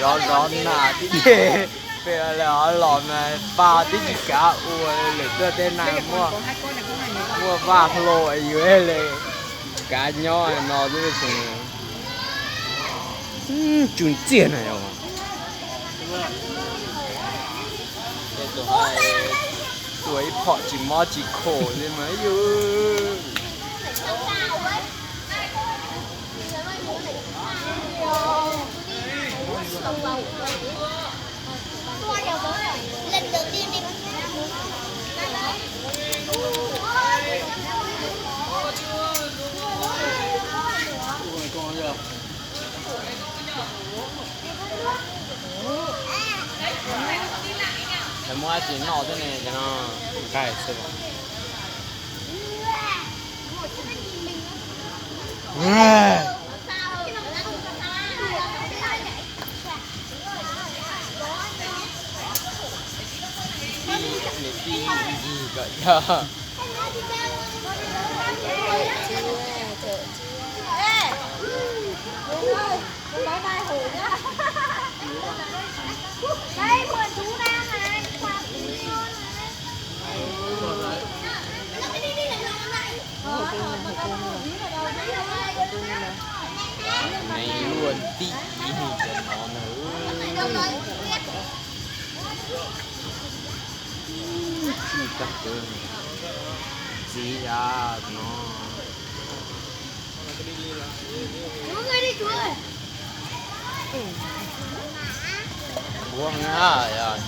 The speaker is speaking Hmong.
Zov zov nas tib dej, peb los los mas pab tib tsis kav ua lwm tuaj tej neeg muaj, muaj vaj hlo yuav li kav nyob no xwb. Tsw ntxiag na yom. Tua ib phom tsis mob tsis khom li mas yus. Lawv muab dab tsi noj thiab ne cov no? Nqaij xwb. Niam tij ncig kom yog. Neeg luaj nti cov no na. Txi tag kawg. Txiv a no. Nquab heev na yog.